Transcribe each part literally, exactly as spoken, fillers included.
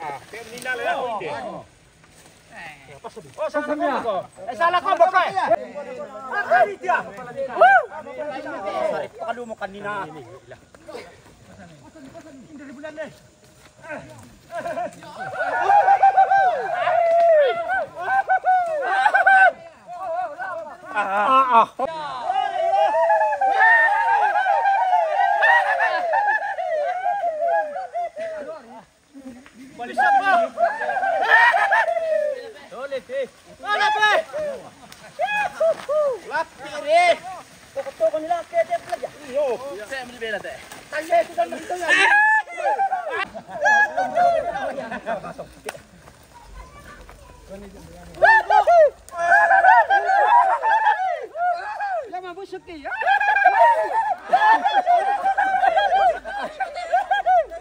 Ah, kaya nila lang ako, hindi. Oh, saan ka ba? Eh, saan ka ba, pre? Ah, kaya diyan. Woo! Sorry, pakalo mo kanina. Ah, ah. Balik siya pa! Ulit eh! Wala pa eh! Lapiri! Toko-toko nila, kaya di pala dyan. Iyo! Saya mo ni Bela, te. Tayo, ito na, ito na. Yan, mabusog kayo.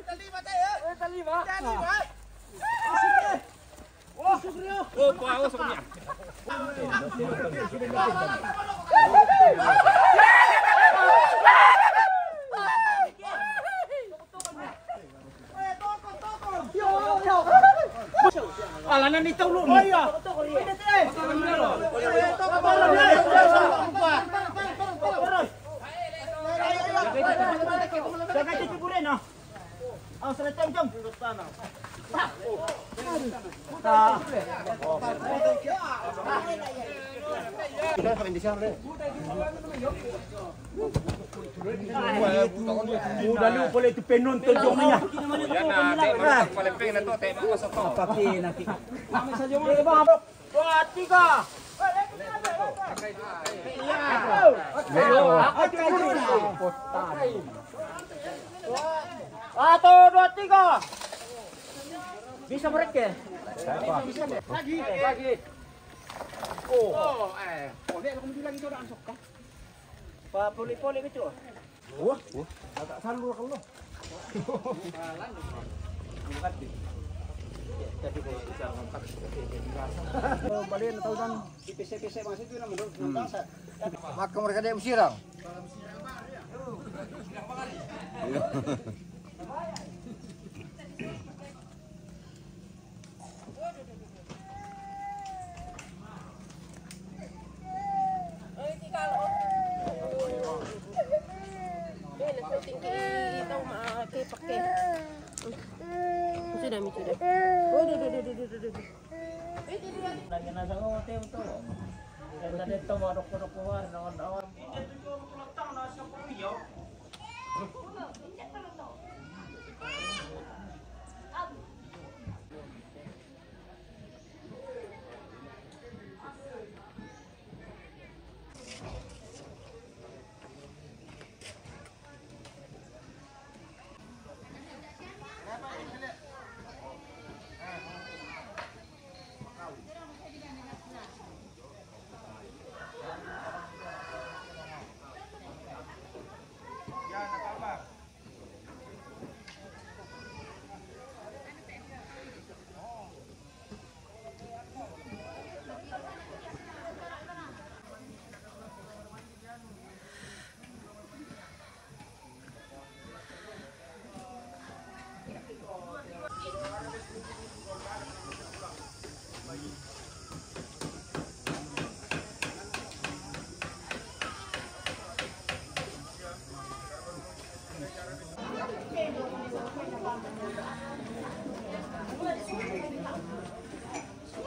Talima, tayo. Talima. Talima. Busog kayo. Oh, bawas ko niya. Ala na ni taulo mo. Ay, ah. Sa kay Tito Buren, ah. Oh, sa Tito Buren. Ah. Udah lu boleh tu penonton jom ya. Yan na, te, mga paliping na to, te, mga soto. Pati na ti. Dua, tiga. Satu, dua, tiga. Bisa mereka? Lagi, lagi. Oh, eh. Oh, dia aku bilang itu ada ansok kan? Papuli-puli gitu. Wah, wah. Agak salur kalau. Jadi kalau bisa ngangkat, jadi rasa. Oh, balik na tau dan. Ipise-pise masih itu naman, hmm. Maka mereka dia mesirang. Sudah, sudah. Waduh, duh, duh, duh, duh, duh. Lagi nasa hotel tu. Kita dito, madok-dok ko, no, no.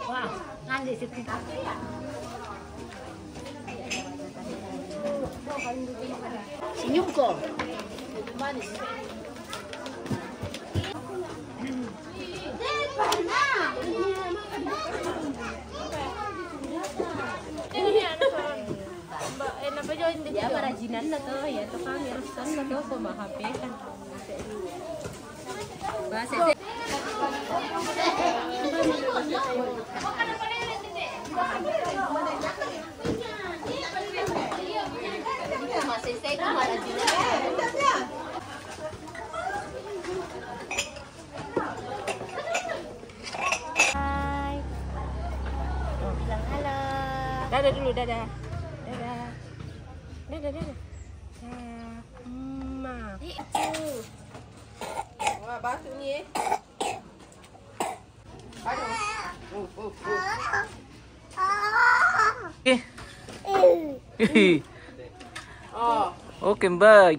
Wah, nanti sedikit. Senyum kok. Manis. Ini anak orang. Mbak, eh, napa jo ini? Ya, marajinan na to, ya to kan, ya, rusan na to, ko mahape kan. Bahasa Hai. Bilang halo. Dadah dulu, dadah. Dadah. Dadah, dadah. Dadah. Emak. Wah, batuk ni, eh. Aduh. Uh, uh, uh. Eh. Oh. Oke, bye.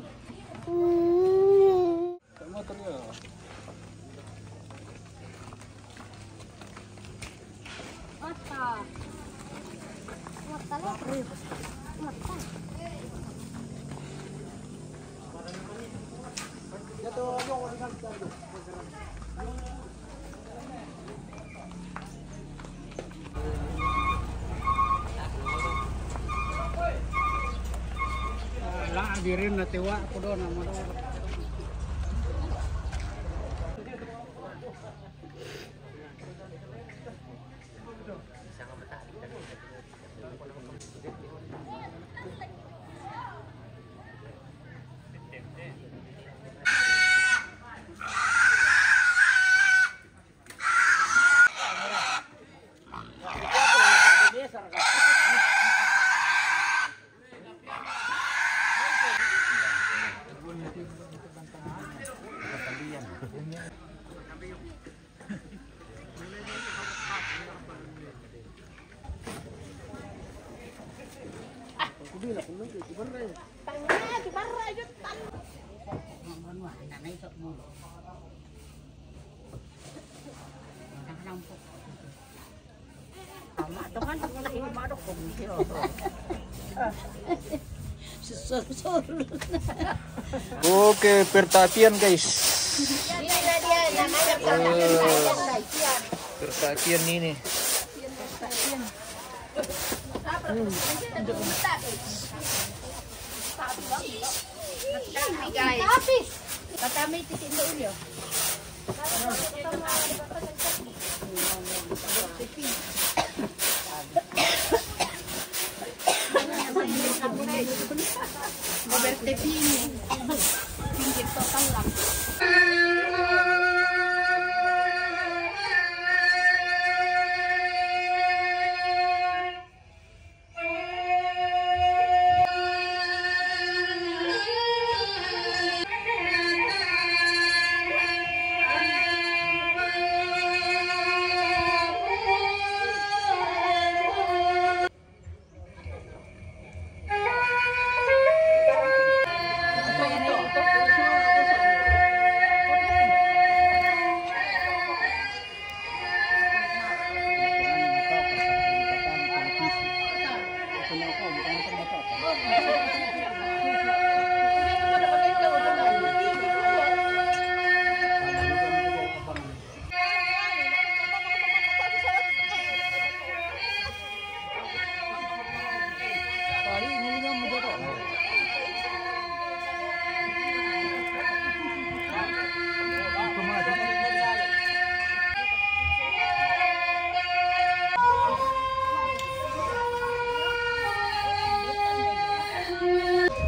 Lah, hadirin na tiwa ko do na mo. Oke, pertapian, guys. Inilah dia namanya pertapian. Eh, pertapian ini.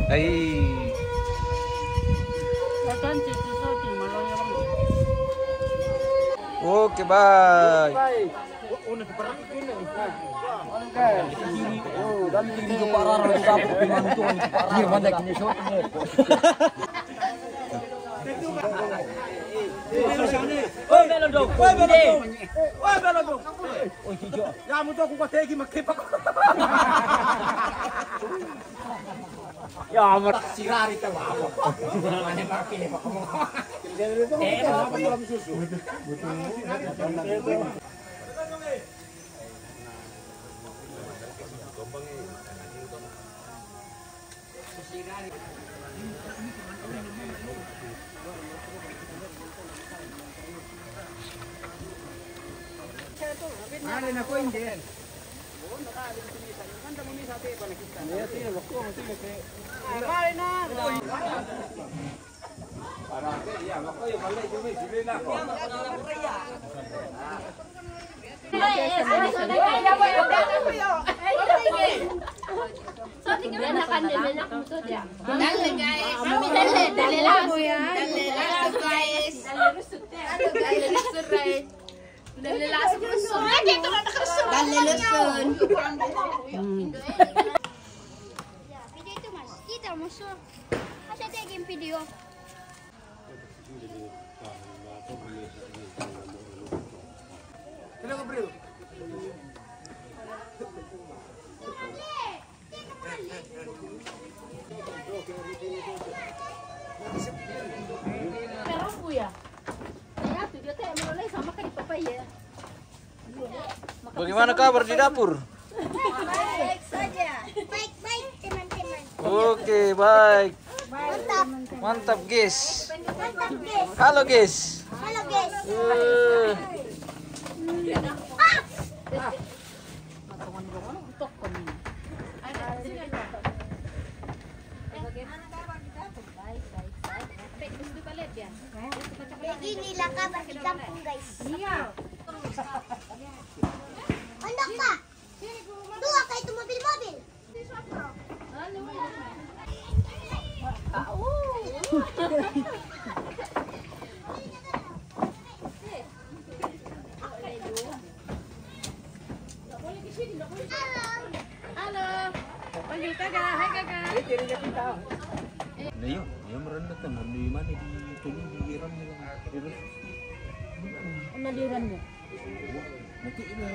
Hai. Oke, bye. Oi, belum dong. Oi, belum dong. Oi, cijo. Ya, mutu aku kau tegi makepak. Ya, amat. Sirari tahu apa? Mana pakai, Pak? Eh, apa, Pak? Dalle, guys. Dalle, dalle, dalle, surprise. Dalle, surprise. Dalle, surprise. Dalle, surprise. Dalle, surprise. Video itu, Mas. Kita musuh. Masa dia game video? Pero, kuya, saya tuh dia teh mulai sama kayak papa ya. Bagaimana kabar di dapur? Baik saja. Baik-baik, teman-teman. Oke, baik. Mantap. Mantap, guys. Mantap, guys. Halo, guys. Halo, guys. Eh. Beginilah kabar di kampung, guys. Iya. Anak, Pak. Tuh, apa itu mobil-mobil? Halo. Panggil kakak. Hai, kakak. Nah, iya, iya, merendah kan. Di mana, di Tolu, di Iran, di Iran. Pernah di Iran, ya? Nanti ini.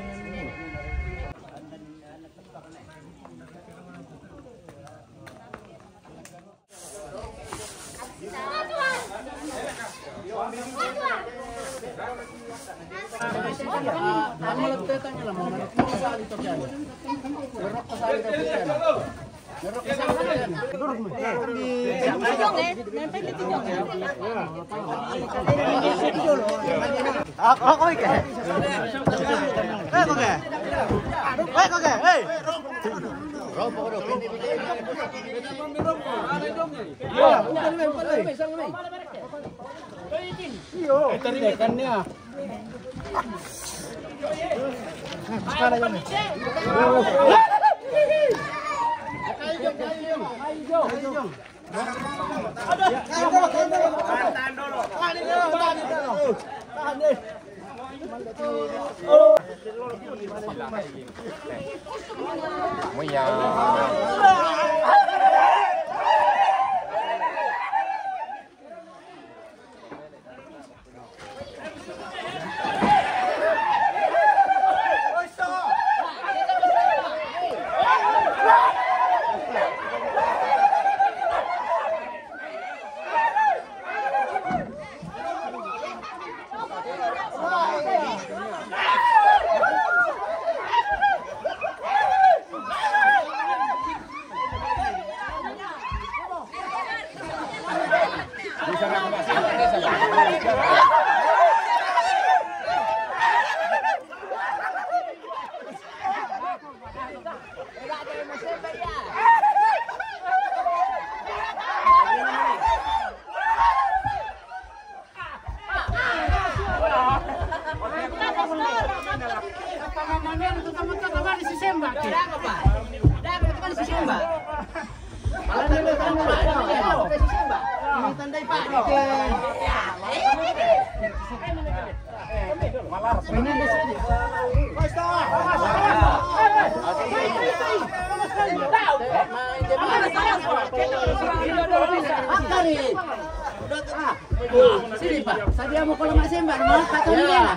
Sini, Pak. Saya mau kalau Mak Semba, mau Pak Tony ya.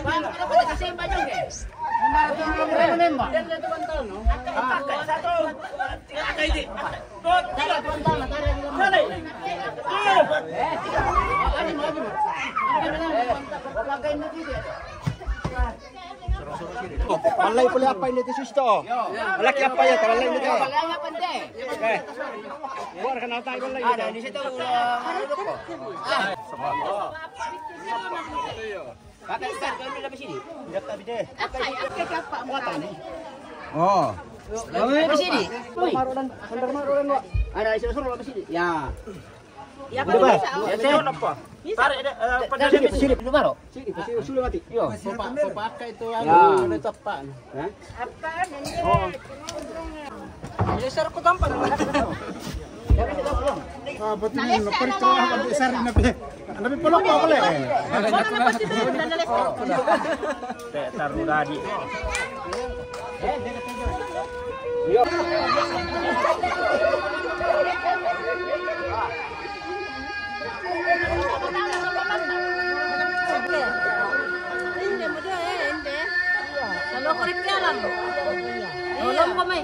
Pak, kenapa tak Semba juga? Wallahi pole apa ini tu, sister? Laki apa ya, kalau lain ni? Eh. Buat kenal tai wallahi. Ada di situ. Pakai start kami dah sini. Oh. Kami di sini. Ada suruh-suruh di sini. Ya. Ya, Pak. Ya, saya apa? Tarik deh, eh, pada sini, sini. Dulu baru. Sini, pasti usul mati. Yo. Sopak, sopak itu yang ada tepat. Hah? Apa ini? Oh. Ya, saya aku tampak. Ah, betul ni, percaya kan besar ni, tapi, tapi peluk apa boleh? Taruh tadi. Kalau korek jalan. Tolong kami.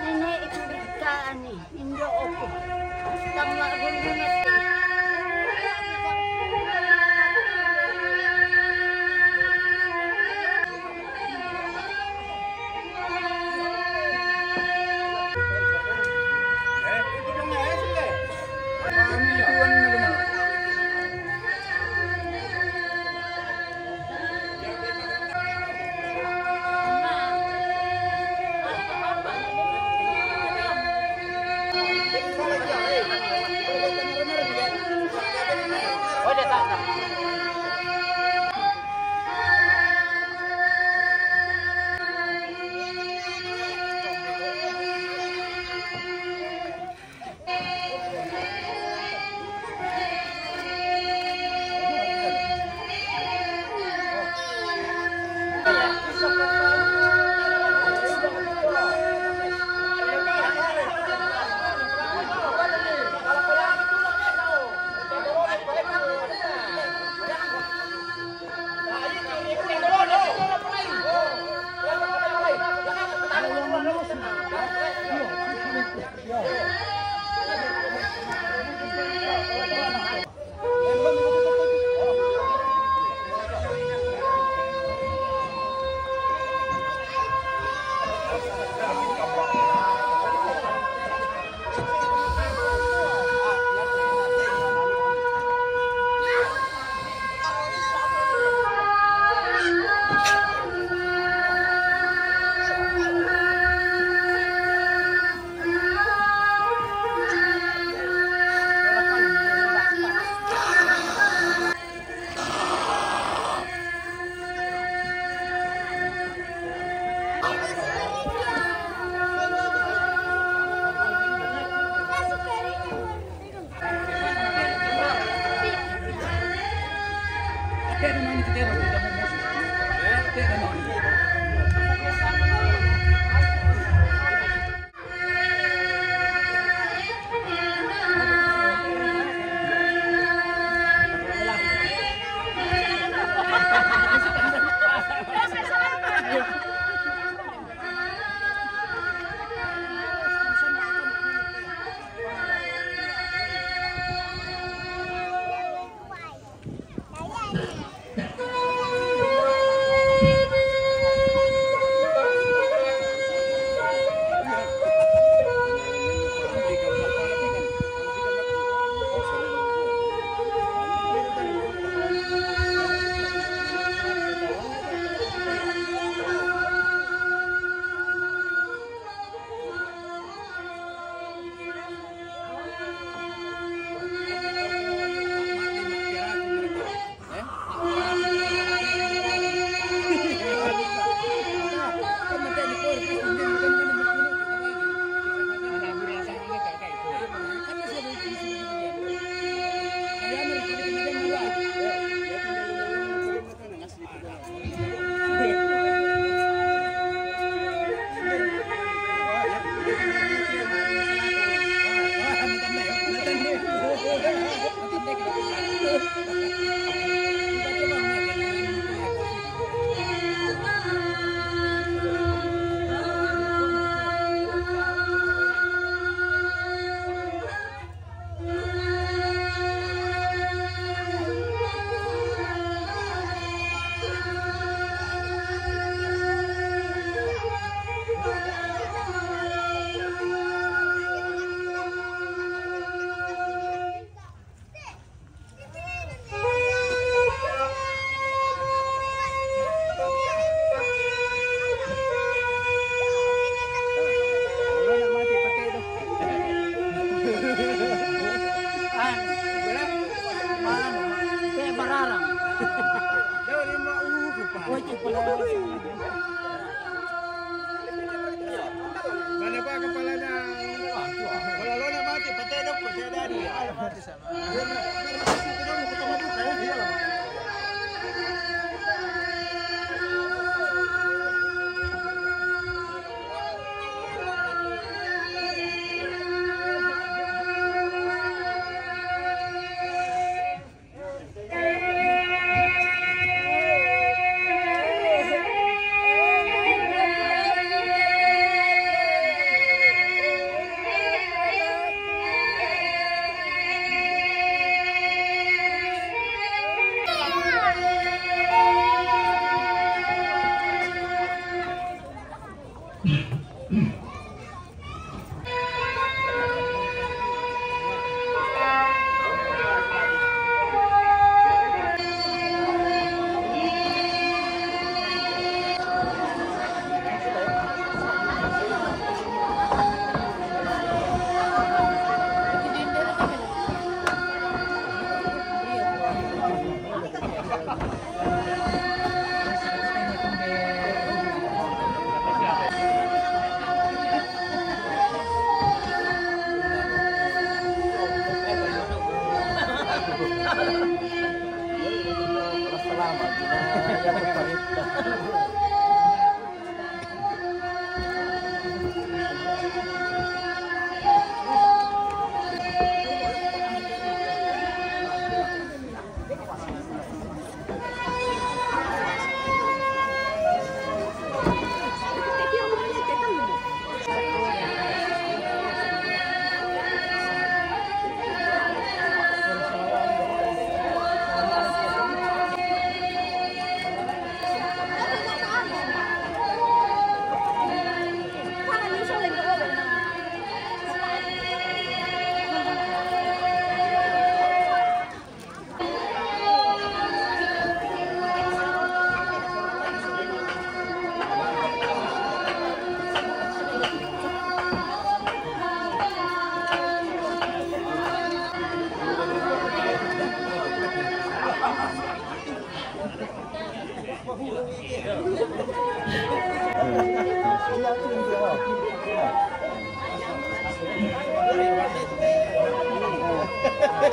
Nenek itu berita ni, Indo opo. Tama gulu na.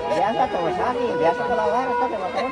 Biasa tuh, Sani, biasa kalau lara, tapi makan.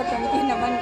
Thank you naman,